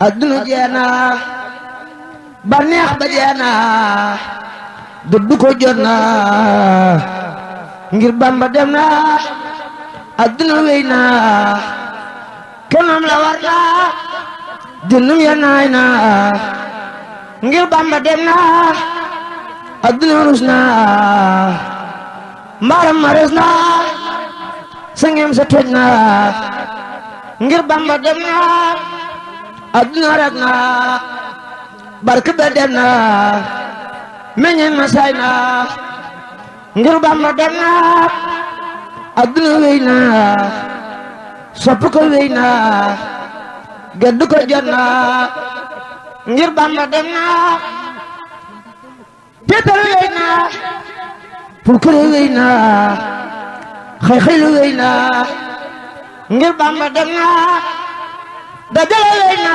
adduna jeena baneex ba jeena dëddu ko jot na ngir Bamba dem na adduna wey na kemam la war na jënnum ya naay na ngir Bamba dem na adduna rus na mbaaram ma res na sangem sa toj na ngir Bamba dem na adduna rag na barke ba dem na meññeen ma say na ngir Bamba dem na adduna wey na sopp ko wey na geddu ko jot na ngir Bamba dem na teetal wey na pulkure wey na xay-xaylu wey na ngir Bamba dem na dajale wey na